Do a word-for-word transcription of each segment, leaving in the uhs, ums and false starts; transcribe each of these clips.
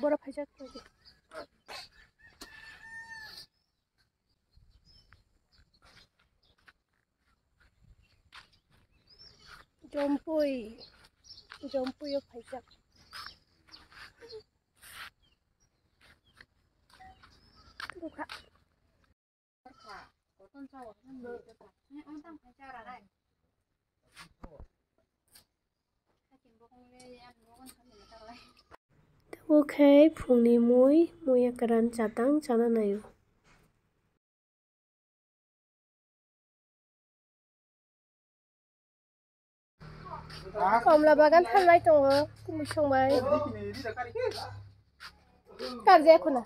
Oro phaijak. Jompui, Jompui o phaijak. Bukha. Tabuk khe phungni mui, muya kwran chatang chana naio. Komla bagan thanlai tongo, kumusung bai. Karjak khuna.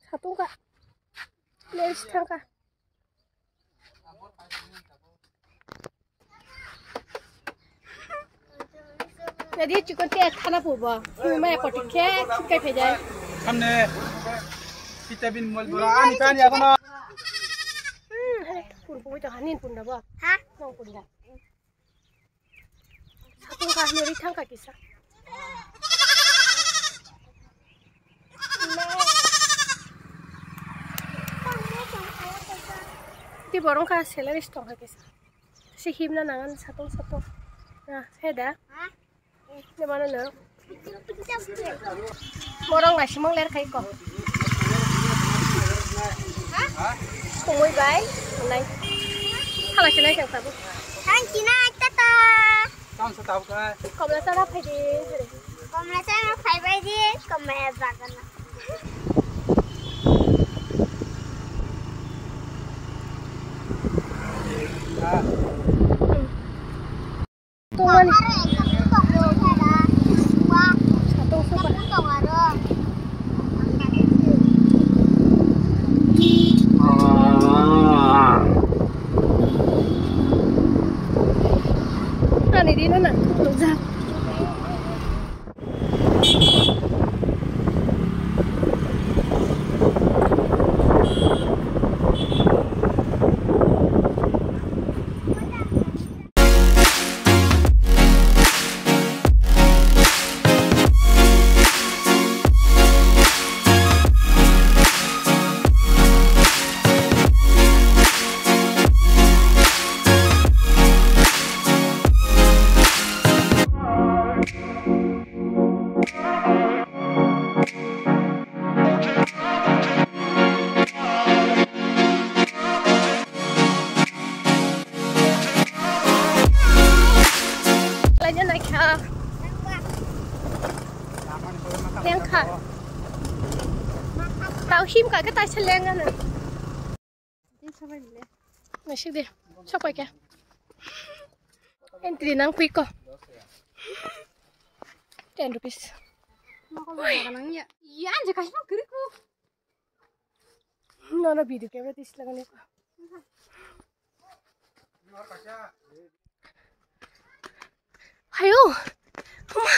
Satung ka. Ler si thang ka. Jadi chikon te khana purbo. Mai poti khe kai phai jai. Samne vitamin mol bora ani pani akono. Hmm, hai pun pun to hanin pun da bo. Ha? Nong pun da. Satung ka meri thang ka kisa. Di borong ka salary stong ka kisa. Si himna nangan satung satung. Na, heda. Ni mana lo. Borong lai simong ler khai ko. Kumui bai, nai. Hala sinai kang tabu. Kang sinai tata. Tang sa tabu kai. Komla chara phai di. Komla chara phai bai di. Komla bagana. Tungmani. Satung suka. Ani dino na, nukjak. Laina naikha. Lengkha. Tau him ka ke taisa lengana. Nasik de, sok pai khe. Entry nang kui ko. Ten rupees. Mokol ba nang ya. Ya, anje kasih mau kiri ku. Nono video camera tis lagani ko. Hayo. Mama.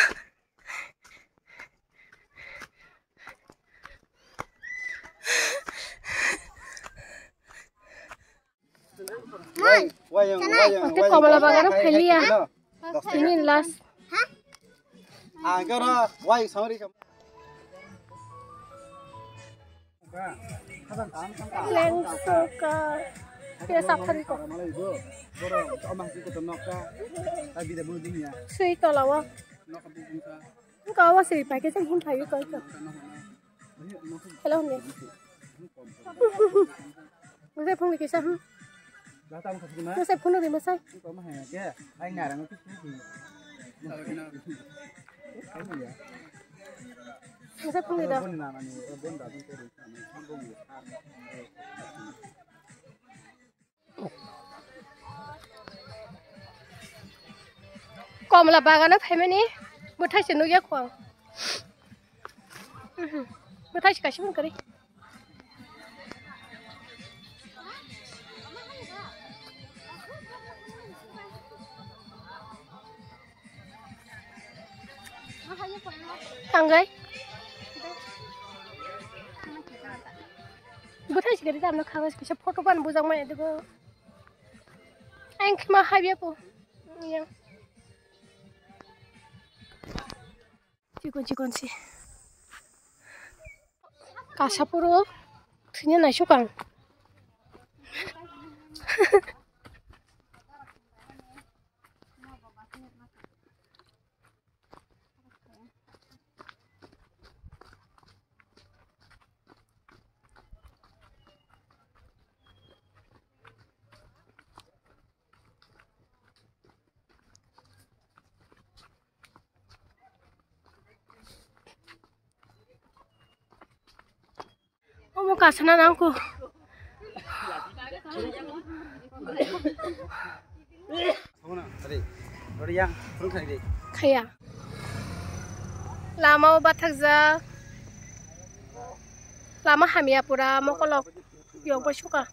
Wayang, wayang, wayang, wayang. Komla bagano phailiya. Ini last. Ang karo wayang samari. Lengsuka. Pia saphari ko. Sui tolawa. Kawa sui pakai sing him payu ko. Hello, hon de. Masai phone kisa, hmm. Masai phone di masai. Masai phone di da. Komla bagano phaimani bwthai se nukya kho ang. Bwthai se kaisa phone kwrwi. Tangwi. Bwthai sikari tamno khaga kisa photo ban bujak maya digo. Ang khe ma habya po. Yang. Chikon chikon si. Kasa puro thwina naisukang. Omo kasana nangkho. Khaya. Lama o bathakjak. Lama hamya pura mokolok. Yok bai suka.